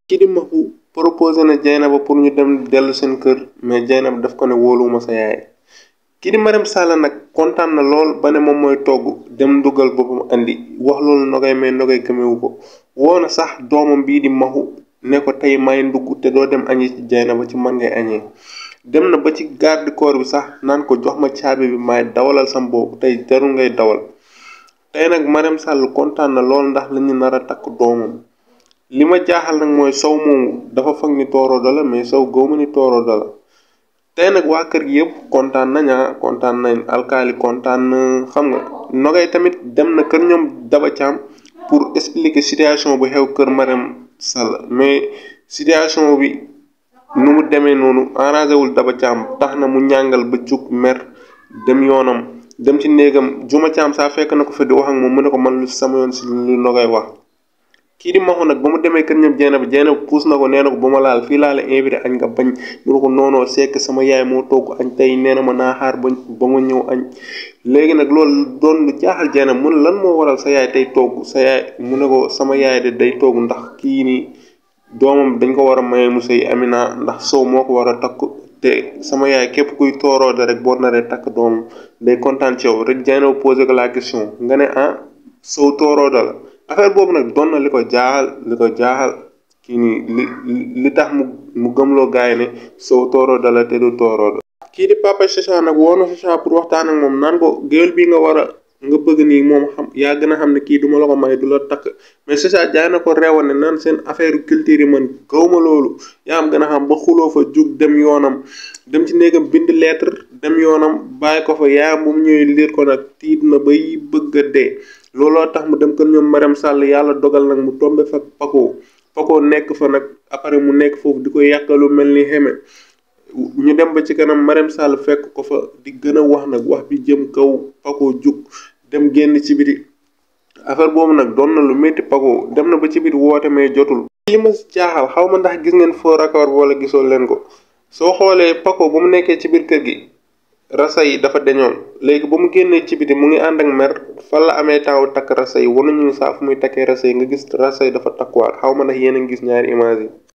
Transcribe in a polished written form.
kii di Maxu proposé na Jaynaba pour ñu dem dellu seen kër mais Jaynaba daf ko ne wóoluwuma sa yaay. kii di Marème Sall nag kontaan na lool ba ne moom mooy togg dem ndugal boppam andi wax loolu Nogay mais Nogay gëmewu ko woo na sax doomam bii di Maxu ne ko tey may ndugg te doo dem añi ci Jaynaba ci man ngay añee. dem na ba ci garde corps bi sax naan ko jox ma caabi bi may dawalal sam boobu tey jarul ngay dawal. tey nag Marème Sall kontaan na lool ndax la ñu nar a takk doomam. li ma jaaxal nag mooy Sow moomu dafa foog ni tooroodo la mais Sow góobu ni tooroodo la. tey nag waa kër gi yëpp kontaan nañ kontaan nañ alkaali kontaan na xam nga Nogay tamit dem na kër ñoom Daba Thiam pour expliquer situation bu xew kër Marème Sall mais situation bi nu mu demee noonu arrangé wul Daba Thiam tax na mu ñàngal ba jug mer dem yoonam dem ci néegam Juma Thiam saa fekk na ko fa di wax ak moom mu ne ko man lu sama yoon si lu Nogay wax. kii di Maxu nag ba mu demee kër ñoom Jaynaba puus na ko nee na ko ba ma laal fii laa la invité añ nga bañ mu ne ko noonoo sekk sama yaay moo togg añ tey nee na ma naa xaar ba ma ñëw añ. léegi nag loolu doon lu jaaxal Jaynaba mu ne lan moo waral sa yaay tey togg sa yaay mu ne ko sama yaay de day togg ndax kii nii doomam dañ ko war a maye mu sëy Amina ndax Sow moo ko war a takk te sama yaay képp kuy tooroo de rek boo naree takk doomam day kontaan ci yow rek Jaynaba posé ko la question nga ne Sow tooroo da la. affaire boobu nag doon na li ko jaaxal kii nii li tax mu gëmloo gaay ne Sow tooroo dala te du tooroo da kii di Papa Chacha nag woo na Chacha pour waxtaan ak moom naan ko géwél bi nga bëgg nii moom xam yaa gën a xam ne kii duma la ko may du la takk mais Chacha jaay na ko reewane naan seen affaire culture yi man gawma loolu yaa am gën a xam ba xuloo fa jug dem yoonam dem ci néegam bind lettre dem yoonam bàyyi ko fa yaayam bu mu ñëwee liir ko nag tiit na bay bëgg a dee looloo tax mu dem kër ñoom Marème Sall yàlla dogal nag mu tombe fa Paco nekk fa nag après mu nekk foofu di ko yàqalu mel ni xeme ñu dem ba ci kanam Marème Sall fekk ko fa di gën a wax nag wax bi jëm kaw Paco jug dem génn ci biti affaire boobu nag doon na lu métti Paco dem na ba ci biti woote mais jotul. li ma jaaxal xaw ma ndax gis ngeen faux raccord wala gisoo leen ko soo xoolee Paco ba mu nekkee ci biir kër gi. rasa yi dafa deñoon léegi ba mu génnee ci biti mu ngi ànd ak mer fan la amee temps takk rasa yi wanuñu saa fu muy takkee rasa yi nga gis rasa yi dafa takkuwaat xaw ma ndax yéen a ngi gis ñaari image yi